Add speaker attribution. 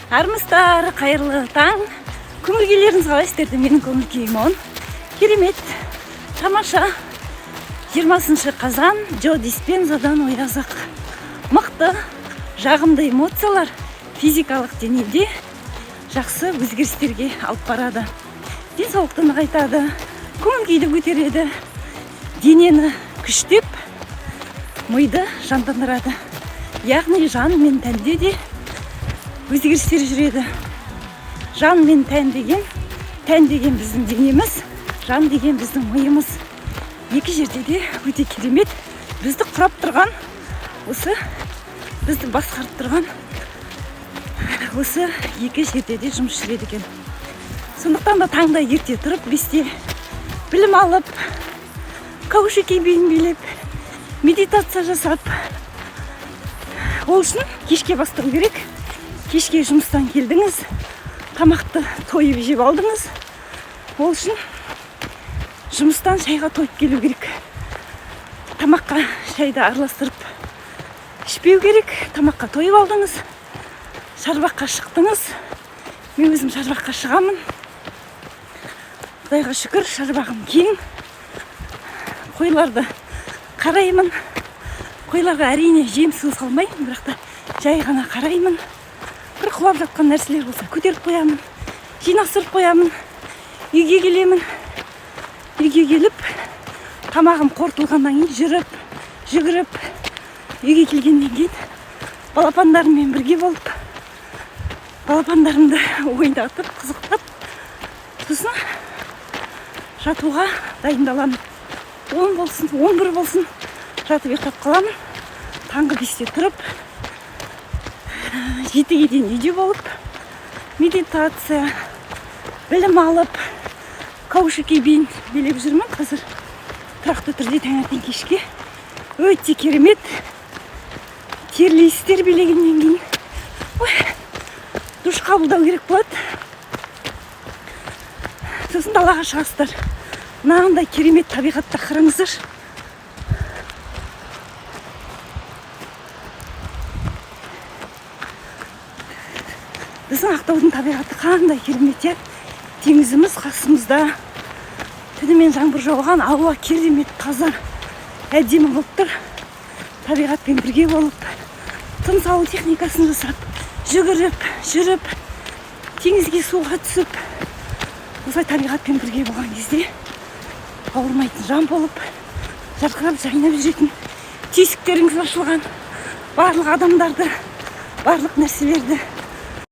Speaker 1: Армысыздар, қайырлы таң. Көңіл күйлеріңіз қалай сіздерде? Менің көңіл күйім оң. Керемет, тамаша. 20 қазан, Джо Диспензадан оязақ. Мықты, жағымды эмоциялар физикалық денеде жақсы өзгерістерге алып барады. Денсаулықты нығайтады, көңіл күйді көтереді, денені күштеп, миды жандандырады. Яғни жан мен тәнде де өзгерістер жүреді. Жан мен тән деген, тән деген біздің денеміз, жан деген біздің миымыз. Екі жерде де өте керемет бізді құрап тұрған, осы бізді басқарып тұрған осы екі жерде де жұмыс жүреді екен. Сондықтан да таңда ерте тұрып, 5-те білім алып, каушеки биін билеп, медитация жасап, ол үшін кешке бастау керек. Кешке жұмыстан келдіңіз, тамақты тойып жеп алдыңыз. Ол үшін жұмыстан шайға тойып келу керек. Тамаққа шайды араластырып ішпеу керек. Тамаққа тойып алдыңыз, шарбаққа шықтыңыз. Мен өзім шарбаққа шығамын. Құдайға шүкір, шарбағым кең. Қойларды қараймын. Қойларға, әрине, жем су салмаймын, бірақ та жай ғана қараймын. Бір құлап жатқан нәрселер болса, көтеріп қоямын, жинастырып қоямын. Үйге келемін. Үйге келіп, тамағым қорытылғаннан кейін жүріп, жүгіріп, үйге келгеннен кейін балапандарыммен бірге болып, балапандарымды ойнатып, қызықтап, сосын жатуға дайындаламын. 10 болсын, 11 болсын, жатып ұйықтап қаламын. Таңғы 5-те тұрып, 7-ге дейін үйде болып, медитация, білім алып, каушеки биін билеп жүрмін қазір тұрақты түрде таңертең, кешке. Өте керемет, терлейсіздер билегеннен кейін. Ой, душ қабылдау керек болады. Сосын далаға шығасыздар. Мынандай керемет табиғатта қараңыздаршы. Біздің Ақтаудың табиғаты қандай керемет, иә? Теңізіміз қасымызда, түнімен жаңбыр жауған, ауа керемет таза, әдемі болып тұр. Табиғатпен бірге болып, тыныс алу техникасын жасап, жүгіріп, жүріп, теңізге, суға түсіп, осылай табиғатпен бірге болған кезде ауырмайтын жан болып, жарқырап жайнап жүретін түйсіктеріңіз ашылған, барлық адамдарды, барлық нәрселерді